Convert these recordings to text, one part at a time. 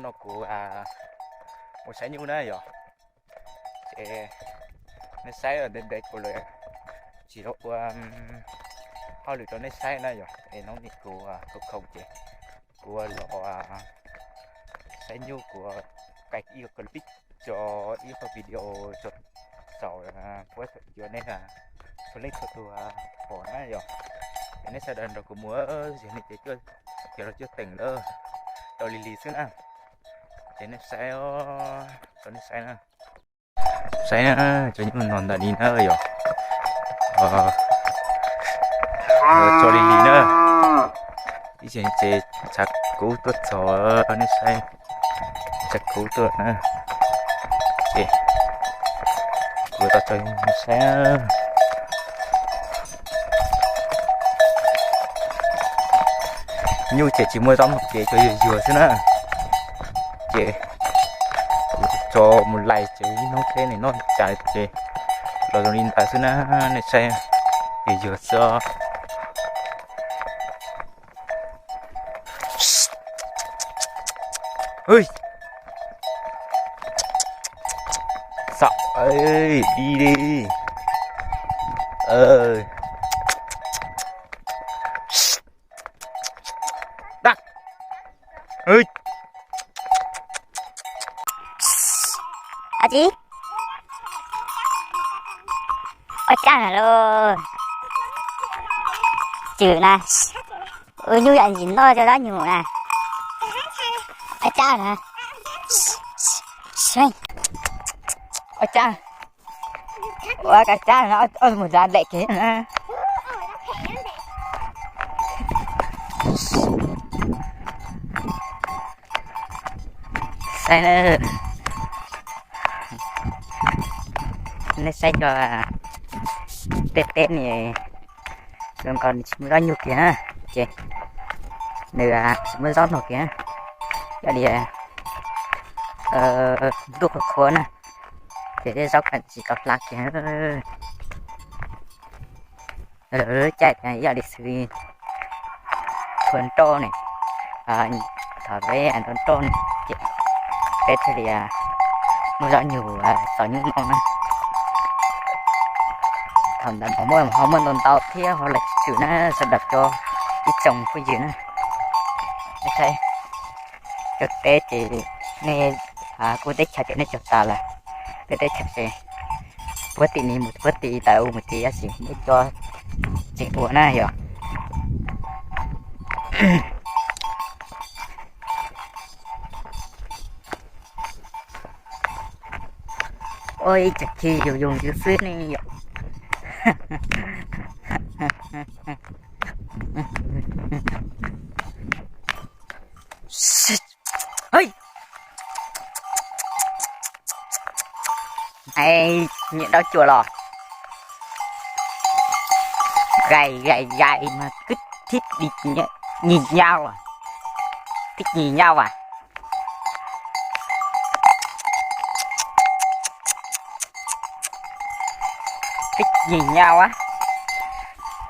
Kuv ua saib nyuj na yom. Ces nej saib ntev ntev kuv lawm tsis ua hauj lwm rau nej saib na yom. Es hnub no kuv khoom khoom ces kuv los saib nyuj, kuv cais ib qho clip tso, ib qho video tso txaus puab cov nej txhua leej txhua tus pom na yom. Es nej sawv daws nrog kuv mus, yog nej ces cuaj, cov los cuaj teem lawm, tau li li xwb na. Ces nej saib, tso nej saib na. Saib na, cov nyuj no ntawm li na yom. Tso li li na. Ib txhia ces tsav kub tuaj txog, nej saib, tsav kub tuaj na. Ces kuv tau tso saib. Nyuj ces tsis muaj zaub noj ces tsuas yuag yuag xwb na. Ces kuv tso mus lais ces ib hnub tsheb nws noj cas ces los zoo li ntawd xwb na, nej saib, yuag yuag xwb. Xav di li. Ab tsi, ua cas na lauj? Cwm na, ua nyuj yam ntsis noj cov dab nyuj na. Ua cas na, ua cas, ua cas na, mus da dam kev na. Saib na, nej saib cov teb teb ni, zoo nkaus nws tsis muaj zaub nyuj kiag na, ces nws tsis muaj zaub noj kiag, yog li ntuj qhuav qhuav na, ces tej zaub kam tsis tau hlav kiag. Lawv caij yog li xws li nroj ne, thaum peb nroj nroj ne, ces peb thiaj li muaj zaub nyuj txaus nyuj noj na. Thaum ntawd ho muaj, ho muaj ntau ntau thiab ho lawv tsis tswm na, sawv daws cov ib tsoom phooj ywg na. Nej saib, cov teb ces nej kuj teb chaws ces nej cog tas lawm, peb teb chaws ces puag tim ni mus puag tim ntawd mus ces yog tsis muaj cov tseem ua na yog. Ua ib txoj kev yooj yooj yus xwb ne yom. Hais, niam dab cuam los, gais gais gais mas kwv thib nyis nyau, thib nyis nyau as. Thib nyis nyau as,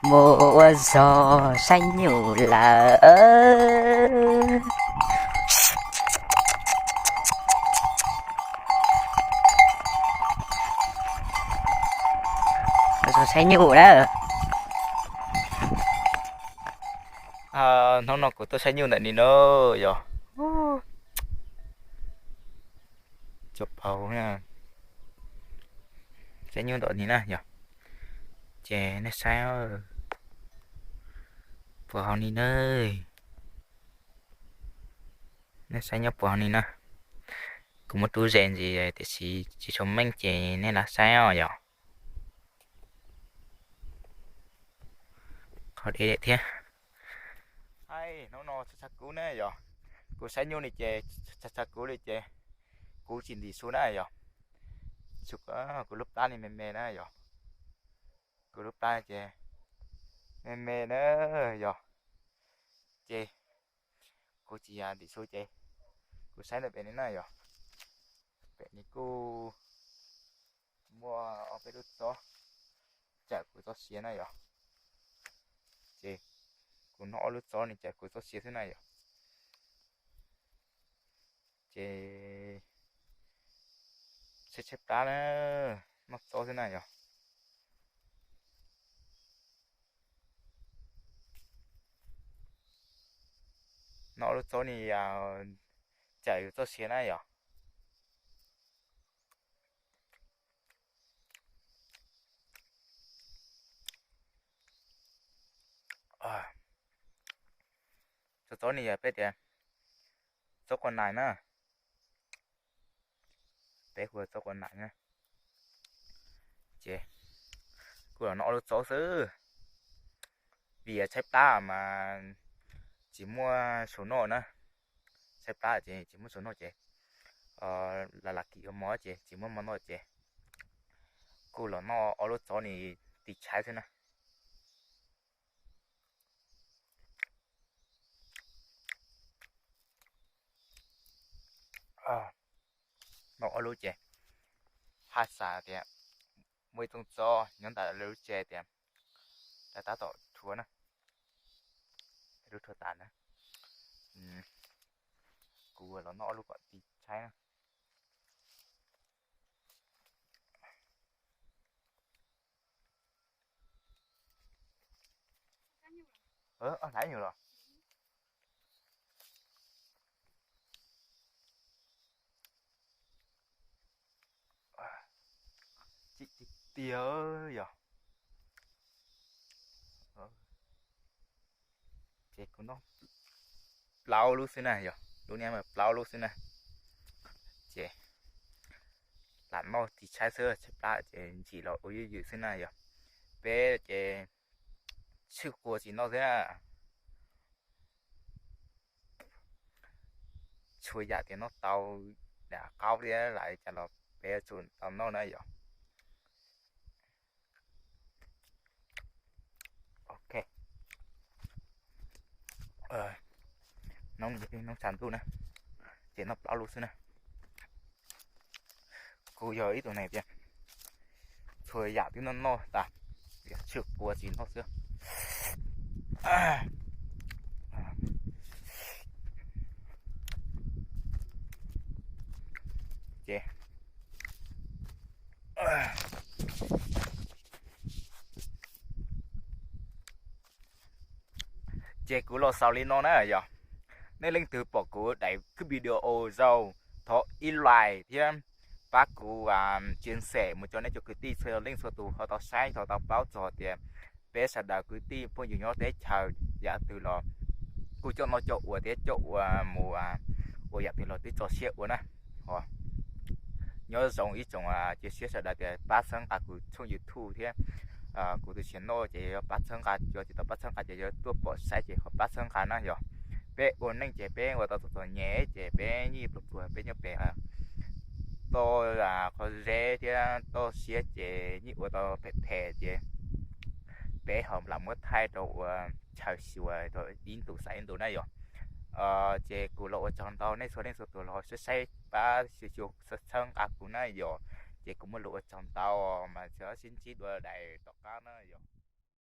mus ua zog saib nyuj lawm. Saib nyuj na. Hnub no kuv tuaj saib nyuj ntawm ni na yog. Cov paug na, saib nyuj ntawm ni na yog. Ces nej saib puas hauv ni na. Nej saib nyob puas hauv ni na. Kuv muab rub ze ntxiv tiam sis tsis tshua meej ces nej lam saib os yog. Qhov deb thiab. Hnub no txhav txhav kuv na yog, kuv saib nyuj ni ces txhav txhav kuv li ces kuv tsis ntim su na yog. Kuv lub plab ni me me na yog, kuv lub plab ces me me na yog. Ces kuv tsis ntim su ces kuv saib ntawm pem ni na yog, pem ni kuj muaj ob peb lub txob cawm kuv txoj sia na yog. Ces kuv noj ob lub txob ni cawm kuv txoj sia xwb na yog. Tshaib tshaib plab na, noj txob xwb na yog. Noj lub txob ni cawm yus txoj sia na yog. Txob txob ni yog peb tias txob qua nais na, peb hu txob qua nais na. Ces kuv los noj ob lub txob xwb, vim tshaib plab mas tsis muaj saum noj na, tshaib plab ces tsis muaj saum noj ces lam lam kim ua mov ces tsis muaj mov noj ces kuv los noj ob lub txob ni tiv tshaib xwb na. Noj ob lub ces haj xav tias muaj ib txob txob nyob ntawm lub tsev tias tab tom rhuav na, lub rhuav tas na, kuv los noj ob lub kom tiv tshaib na. Hlais nyuag los. Tiag tiag yog. Ces kuv noj plaub lub xwb na yog, lub niag mas plaub lub xwb na. Ces lam noj tiv tshaib xwb, tshaib plab ces ntsim los ua ywj ywm xwb na yog. Peb ces tshwj quas tsis noj xwb na. Txhua yam tias noj tau, qaub thiab lam cas los peb yuav tsum tau noj na yog. Ok, noob tshav ntuj na, ces noj plaub lub xwb na. Kuv yog ib tug neeg tias txhua yam twb noj noj tas, tshwj quas tsis noj xwb. Ces Ces kuv los xaus li no na yog. Nej leej twg pom kuv daim video zaum thov ib like thiab pab kuv chia sẻ mus rau nej cov kwv tij txhua leej txhua tus ho tau saib ho tau paub txog tias peb sawv daws kwv tij phooj ywg nyob teb chaws yam twg los kuj coj noj coj ua thiab coj ua mus ua yam twg los twb txaus siab ua na. Nyob zoo ib tsoom cia siab sawv daws tias pab txhawb nqa kuv tshooj YouTube thiab kuv tus channel ces yuav pab txhawb nqa, cov tsis tau pab txhawb nqa ces yuav tuaj pom saib ces ho pab txhawb nqa na yog. Peb ua neej ces peb ua tau txom txom nyem ces peb yeej pluag pluag peb nyob pem toj qhov zeb thiab toj siab ces yeej ua tau phem phem ces peb ho lam muab thaij rau ua chaw xyuas rau ib ntus xaiv ib ntus na yog. Ces kuv los ua tsaug ntau nej txhua leej txhua tus los saib saib pab xyuas xyuas txhawb nqa kuv na yog. Ces kuv muaj lus ua tsaug ntau mas sib ntsib dua daim tom qab na yog.